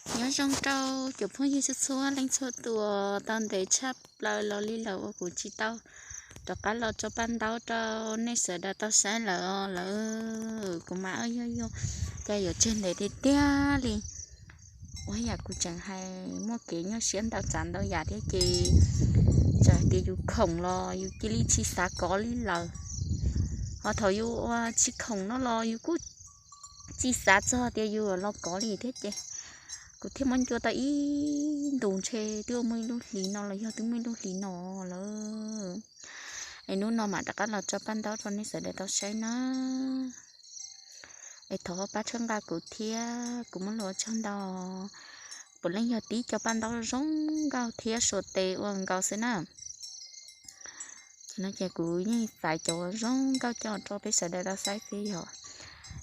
Nyob zoo rau cov phooj ywg txhua txhua leej txhua tus, tau ntev tshaj plaws los li lawm uas kuv tsis tau rov qab los tso paj ntaub rau nej sawv daws tau saib lawm os lawm. Kuv mas yog yog, cas yuav tseg ntev tiag tiag li. Ua yam kuv tseem hais muaj kev nyuaj siab ntau tsav ntau yam thiab ces txawm hais tias yus khoom los yus cia li tsis xav kov li lawm. Ho thaum yus ua tsis khoom no los yus kuj tsis xav txog tias yus los kov li thiab ces kuv thiaj muab ncua tau ib ntus ntshe twb ua muaj ib lub hlis no los yog twb muaj ib lub hlis no lawm. Es hnub no mam rov qab los tso paj ntaub rau nej sawv daws tau saib na. Es thov pab txhawb nqa kuv thiab, kuv muab lus ua tsaug ntau. Puav leej yog tib co paj ntaub zoo nkauj thiab suav tes ua nkaus xwb na. Ces no ces kuv yeej xaiv cov zoo nkauj coj rau peb sawv daws tau saib xwb yog.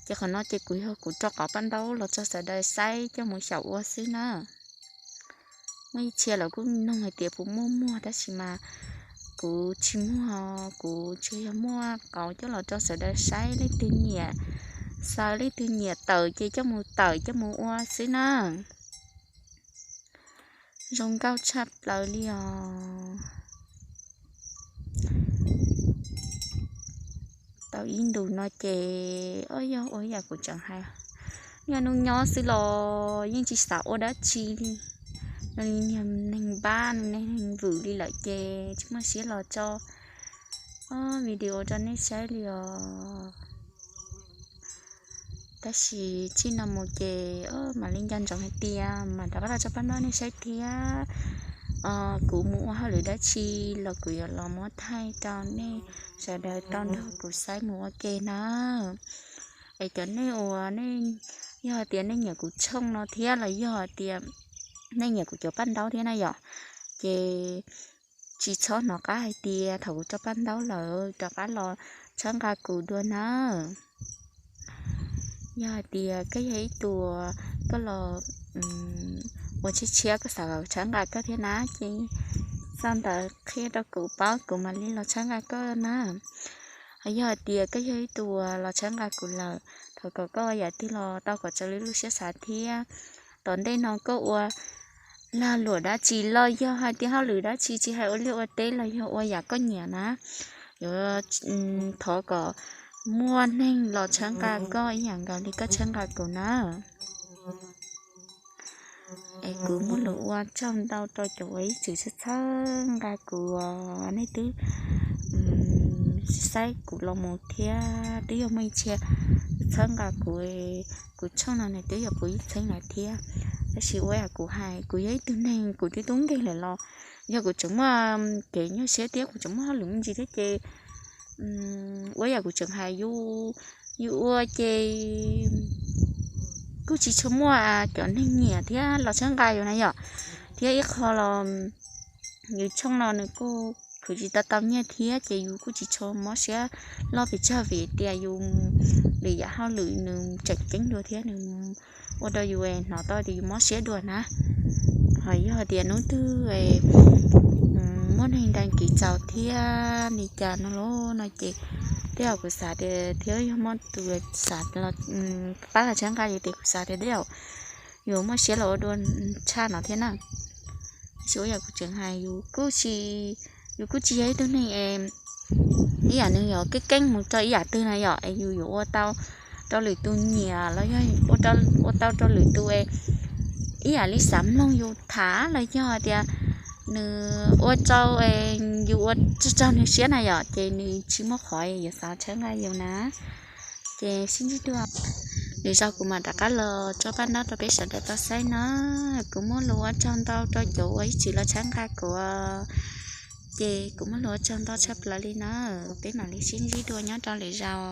Ces qhov no ces kuv yog kuv rau qhov paj ntaub los tso sawv daws saib coj mus xyaum ua xwb na. Muaj ib txhia lawv kuj nug hais tias puas muaj muag tab sis mas kuv tsis muag, kuv tsuas yog muaj qauv coj los rau sawv daws saib, leej twg nyiam xaws leej twg nyiam tawm ces coj mus tawm coj mus ua xwb na. Zoo nkauj tshaj plaws li os. Tau ib ntus no ces, o, yog ua yam kuv tseem hais, yog hnub nyob xwb los yeej tsis xav ua dab tsi li. Yog li niag neeg npab neeg vwm li lawm ces tsis muaj siab los tso video rau nej saib li os. Tab sis txij no mus ces mam li nco ntsoov hais tias mam rov qab los tso paj ntaub nej saib thiab. Kuv mus ua hauj lwm dab tsi los kuv yuav los muab thaij rau nej sawv daws tau nrog kuv saib mus ua ke na. Es cov nej uas nej, yog hais tias nej nyiam kuv tshooj no thiab los yog hais tias nej nyiam kuv cov paj ntaub thiab na yom, ces tsis txhob hnov qab hais tias thaum kuv tso paj ntaub lawm rov qab los txhawb nqa kuv dua na. Yog hais tias koj yog ib tug koj los ua tshiab tshiab koj xav kom txhawb nqa koj thiab na ces sau ntawv qhia rau kuv paub kuv mam li los txhawb nqa koj na. Ho yog hais tias koj yog ib tug uas los txhawb nqa kuv lawm, thov kom koj ua yam twg los tau kom raws li lub siab xav thiab. Tom ntej no koj ua lag luam dab tsi los yog hais tias hauj lwm dab tsi tsis hais ua liaj ua teb los yog ua yam koj nyiam na, yuav thov kom muaj neeg los txhawb nqa koj ib yam nkaus li koj txhawb nqa kuv na. Es kuv muaj lus ua tsaug ntau rau cov uas ib txwm txhawb nqa kuv, nej twb saib kuv los mus thiab twb yog muaj ib txhia txhawb nqa kuv, kuv tshooj no nws twb yog kuv ib txheeb lawm thiab. Tab sis ua yam kuv hais, kuv yog ib tug neeg kuv twb tub nkeeg lawm los yog kuv tseem muaj kev nyuaj siab thiab kuv tseem muaj hauj lwm me ntsis thiab ces ua yam kuv tseem hais, yus ua ces kuj tsis tshua muaj cov neeg nyiam thiab los txhawb nqa yus na yom. Thiab ib qho los yus tshooj no nws kuj khwv tsis tau tau nyiaj thiab ces yus kuj tsis tshua mob siab loj pes tsawg vim tias yus lwm yam hauj lwm nws tseem ceeb dua thiab nws ua rau yus hnov tau tias yus mob siab dua na. Ho yog tias hnub twg muaj neeg dag kiv txaus thiab li cas no los no ces tej zaum kuv xav tias thiab yog muaj tus xav pab los txhawb nqa yus ces kuv xav tias tej zaum yus muaj siab los ua dua tshaj no thiab na. Tab sis ua yam kuv tseem hais, yus kuj tsis, yus kuj tsis yog ib tug neeg es ib yam nws yuav keeb keeb mus rau ib yam twg na yom, es yus yuav ua tau rau lwm tus nyiam los yog ua tau rau lwm tus es ib yam li xav mloog yus tham los yog tias nws ua rau yus ua raug nws siab na yom, ces nws tsis muaj qhov yuav xav txhawb nqa yus na. Ces sib ntsib dua, lwm zaus kuv mam rov qab los tso paj ntaub rau peb sawv daws tau saib na. Kuv muaj lus ua tsaug ntau rau cov uas ib txwm los txhawb nqa kuv, ces kuv muaj lus ua tsaug ntau tshaj plaws li na. Peb mam li sib ntsib dua nyob rau lwm zaus.